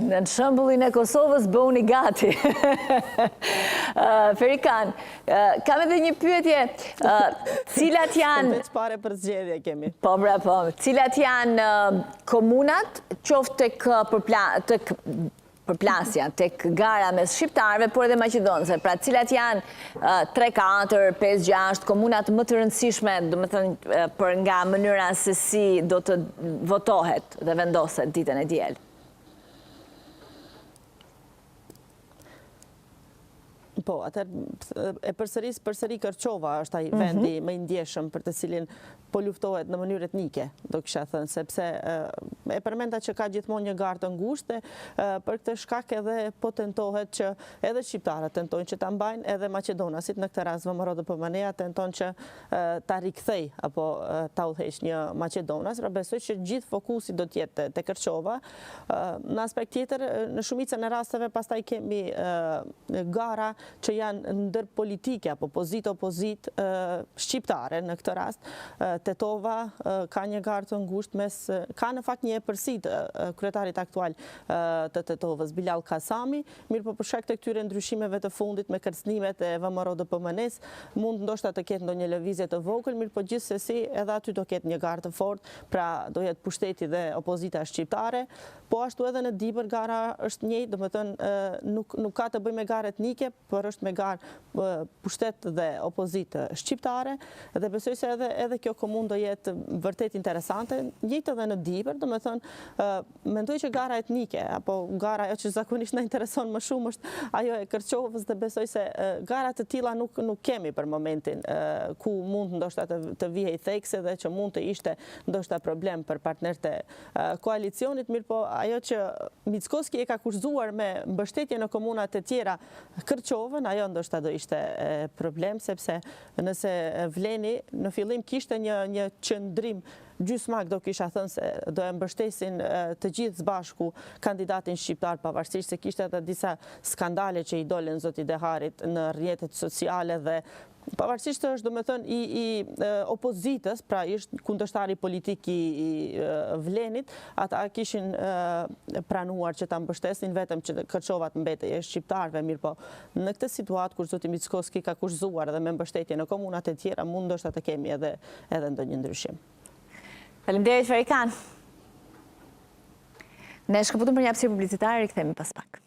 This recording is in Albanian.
Në shembullin e Kosovës bëuni gati. Ferikan, kam edhe një pyetje, cilat janë... Veç pare për zgjedhje kemi. Po, bre, po. Cilat janë komunat, qoftë tek tek përplasja, tek gara mes shqiptarëve, por edhe maqedonësve. Pra, cilat janë 3, 4, 5, 6 komunat më të rëndësishme, domethënë, për nga mënyra se si do të votohet dhe vendoset ditën e diel? Po, atëherë e përsëris përsëri Kërçova është ai mhm. vendi më i ndjeshëm për të cilin po luftohet në mënyrë etnike, do kisha thënë, sepse e përmenda që ka gjithmonë një garë të ngushtë dhe për këtë shkak edhe po tentohet që edhe shqiptarët tentojnë që ta mbajnë, edhe maqedonasit në këtë rast VMRO-DPMNE-ja tenton që ta rikthejë apo ta udhëheqë një maqedonas, pra besoj që gjithë fokusi do të jetë te Kërçova. Në aspekt tjetër, në shumicën e rasteve pastaj kemi gara që janë ndërpolitike apo pozitë-opozitë shqiptare në këtë rast. Tetova ka një garë të ngushtë mes ka në fakt një epërsi të kryetarit aktual të Tetovës, Bilall Kasami, Mirëpo për shkak të këtyre ndryshimeve të fundit me kërcënimet e VMRO-DPMNE-së, mund ndoshta të ketë ndonjë lëvizje të vogël, mirëpo gjithsesi edhe aty do ketë një garë të fortë, pra do jetë pushteti dhe opozita shqiptare. Po ashtu edhe në Dibër gara është njëjtë, domethënë nuk nuk ka të bëjë me garë etnike, por është me garë pushtet dhe opozitë shqiptare dhe besoj se edhe edhe kjo komunë do jetë vërtet interesante, njëjtë edhe në Dibër, domethënë mendoj që gara etnike apo gara ajo që zakonisht na intereson më shumë është ajo e Kërçovës dhe besoj se gara të tilla nuk nuk kemi për momentin ku mund ndoshta të të vihej theksi dhe që mund të ishte ndoshta problem për partnerët e koalicionit, mirëpo ajo që Mickoski e ka kushtëzuar me mbështetje në komunat e tjera Kërçovën, ajo ndoshta do ishte problem, sepse nëse Vleni në fillim kishte një një qëndrim gjysmak do kisha thënë se do e mbështesin të gjithë së bashku kandidatin shqiptar pavarësisht se kishte edhe disa skandale që i dolën zoti Deharit në rrjetet sociale dhe Pavarësisht se është domethënë i i opozitës, pra ishte kundërshtari politik i i Vlenit, ata kishin pranuar që ta mbështesnin vetëm që Kërçova të mbetej e shqiptarëve, mirëpo në këtë situatë kur zoti Mickoski ka kushtëzuar edhe me mbështetje në komunat e tjera, mund ndoshta të kemi edhe edhe ndonjë ndryshim. Faleminderit Ferikan. Ne shkëputemi për një hapësirë publicitare, rikthehemi pas pak.